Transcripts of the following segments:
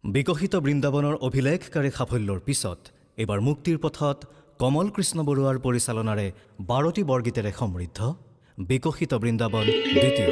বিকশিত বৃন্দাবনৰ অভিলেখকাৰী সাফল্যৰ পিছত এইবাৰ মুক্তিৰ পথত কমল কৃষ্ণ বৰুৱাৰ পৰিচালনাৰে 12টি বৰগীতেৰে সমৃদ্ধ বিকশিত বৃন্দাবন দ্বিতীয়।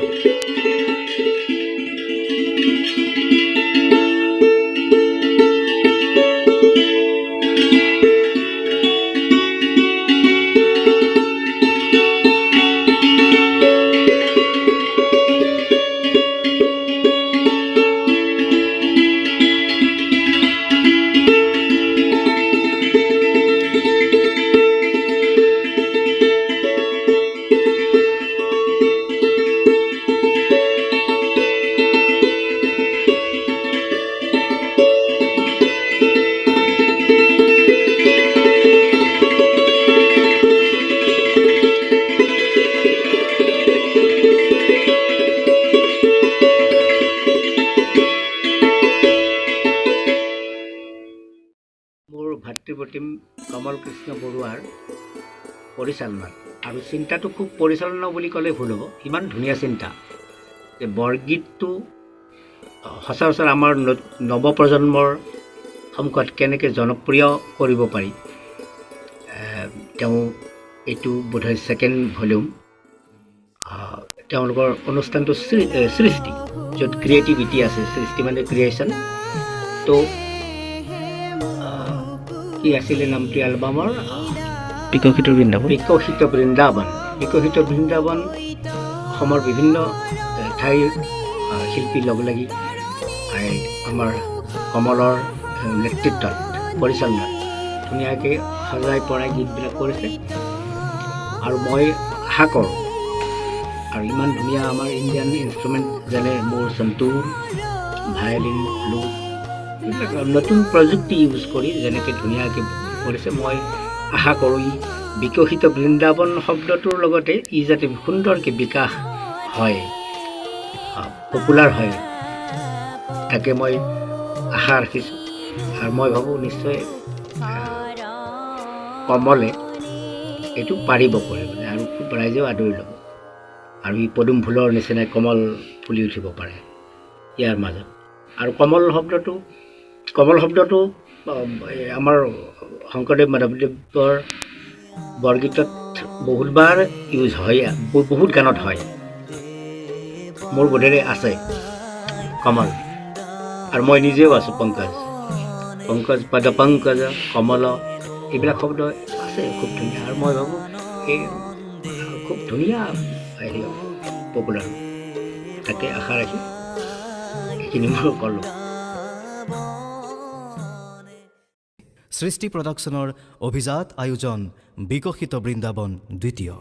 ভাতৃপ্ৰতিম কমল কৃষ্ণ বৰুৱাৰ পৰিচালনাত, আৰু চিন্তাটো খুব পৰিচালনা বুলি ক'লে ভুল হ'ব, ইমান ধুনীয়া চিন্তা যে বৰগীতটো সচৰাচৰ আমাৰ নৱপ্ৰজন্মৰ সন্মুখত কেনেকৈ জনপ্ৰিয় কৰিব পাৰি। তেওঁ এইটো বোধহয় ছেকেণ্ড ভলিউম তেওঁলোকৰ অনুষ্ঠানটো সৃষ্টি, য'ত ক্ৰিয়েটিভিটি আছে, সৃষ্টি মানে ক্ৰিয়েশ্যন। তো কি আছিলে নামটো এলবামৰ? বিকশিত বৃন্দাবন। বিকশিত বৃন্দাবন। বিকশিত বৃন্দাবন অসমৰ বিভিন্ন ঠাইৰ শিল্পী লগ লাগি আমাৰ কমলৰ নেতৃত্বত পৰিচালনাত ধুনীয়াকৈ সজাই পৰাই গীতবিলাক কৰিছে। আৰু মই আশা কৰোঁ, আৰু ইমান ধুনীয়া আমাৰ ইণ্ডিয়ান ইনষ্ট্ৰুমেণ্ট যেনে মোৰ সন্তুৰ, ভায়লিন, ফ্লুট, এইবিলাক নতুন প্ৰযুক্তি ইউজ কৰি যেনেকৈ ধুনীয়াকৈ কৰিছে, মই আশা কৰোঁ ই বিকশিত বৃন্দাবন শব্দটোৰ লগতে ই যাতে সুন্দৰকৈ বিকাশ হয়, পপুলাৰ হয়, তাকে মই আশা ৰাখিছোঁ। আৰু মই ভাবোঁ নিশ্চয় কমলে এইটো পাৰিব কৰিবলৈ, আৰু খুব ৰাইজেও আদৰি ল'ব, আৰু ই পদুম ফুলৰ নিচিনাই কমল ফুলি উঠিব পাৰে ইয়াৰ মাজত। আৰু কমল শব্দটো আমাৰ শংকৰদেৱ মাধৱদেৱৰ বৰগীতত বহুতবাৰ ইউজ হয়, বহুত গানত হয়, মোৰ বোধেৰে আছে কমল। আৰু মই নিজেও আছোঁ পংকজ, পংকজ পদ পংকজ কমল, এইবিলাক শব্দ আছে খুব ধুনীয়া। আৰু মই ভাবোঁ এই খুব ধুনীয়া হেৰি পপুলাৰ, তাকে আশা ৰাখি এইখিনি মই ক'লোঁ। সৃষ্টি প্ৰডাকশ্যনৰ অভিজাত আয়োজন বিকশিত বৃন্দাবন দ্বিতীয়।